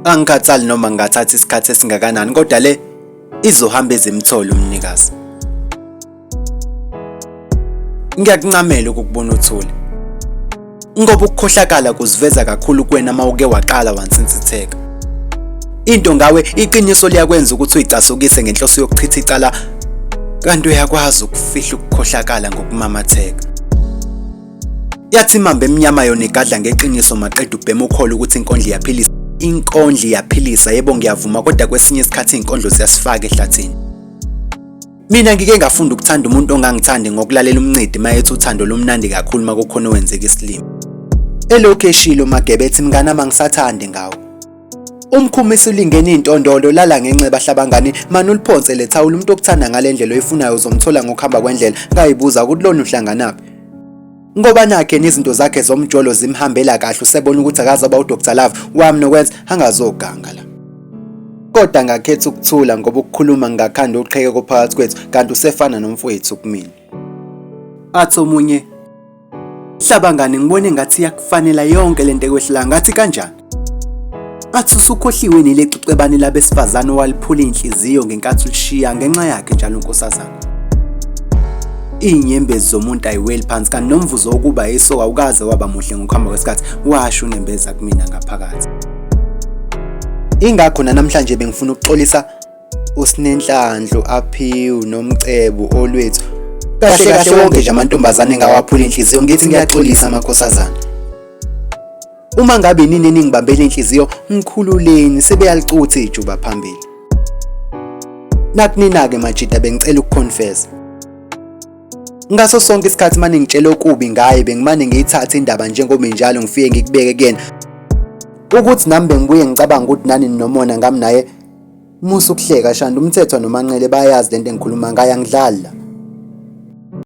Angikhathali noma ngingathatha isikhathi esingakanani kodwa le izohamba izimthole umnikazi. Ngiyakuncamela ukukubona uthule. Ngoba ukukhohlakala kuziveza kakhulu kuwena uma uke waqala wansinsitheka. Into ngawe iqiniso liyakwenza ukuthi uyicasukise ngenhloso yokuchitha icala kanti uyakwazi ukufihla ukukhohlakala ngokumamatheka. Yathi imamba emnyama yona igadla ngeqiniso maqeda ubhema ukholo ukuthi inkondlo iyaphilisa. Inkondlo iyaphilisa yebo ngiyavuma kodwa kwesinye isikhathi izinkondlo ziyasifaka ehlathini. Mina ngike ngafunda ukuthanda umuntu ongangithandi ngokulalela umncidi mayethi uthando lumnandi kakhulu makukhona owenzeka isilima. Elokhu eshilo Magebe ethi mnganami angisathandi ngawe. Umkhumisi ulingene iy'ntondolo lala ngenxeba hlabangani mane uliphonse le thawula umuntu okuthanda ngale ndlela oyifunayo uzomthola ngokuhamba kwendlela ngayibuza ukuthi lona uhlanganaphi. Ngoba nakhe nezinto zakhe zomjolo zimhambela kahle usebona ukuthi akazoba uDr Love wami nokwenza angazoganga la. Kodwa ngakhetha ukuthula ngoba ukukhuluma ngingakhanda uqhekeko phakathi kwethu kanti usefana nomfowethu kumina. Athi omunye Hlabangane ngibone ngathi iyakufanela yonke lento ekwehlelayo ngathi kanjani? Athi usukhohliwe nilexucebane labesifazane owaliphula inhliziyo ngenkathi ulishiya ngenxa yakhe njalo unkosazana. Iy'nyembezi zomuntu ayiweli phansi kanti nomvuzo wokuba yisoka awukaze waba muhle ngokuhamba kwesikhathi washo unembeza kumina ngaphakathi. Ingakho nanamhlanje bengifuna ukuxolisa uSinenhlanhlo Aphiwe Nomcebo Olwethu kahle kahle wonke nje amantombazane engawaphula inhliziyo ngithi ngiyaxolisa amakhosazana. Uma ngabe nini ningibambela inhliziyo ngikhululeni sebeyalicutha ijuba phambili. Nakunina-ke majita bengicela ukuconfessa. Ngaso sonke isikhathi mane ngitshela okubi ngaye bengimane ngiyithathe indaba njengoba injalo ngifike ngikubeke kuyena. Ukuthi nami bengibuye ngicabanga ukuthi nani ninomona ngami naye musa ukuhleka Shanda uMthethwa noManqele bayayazi lento engikhuluma ngayo angidlali la.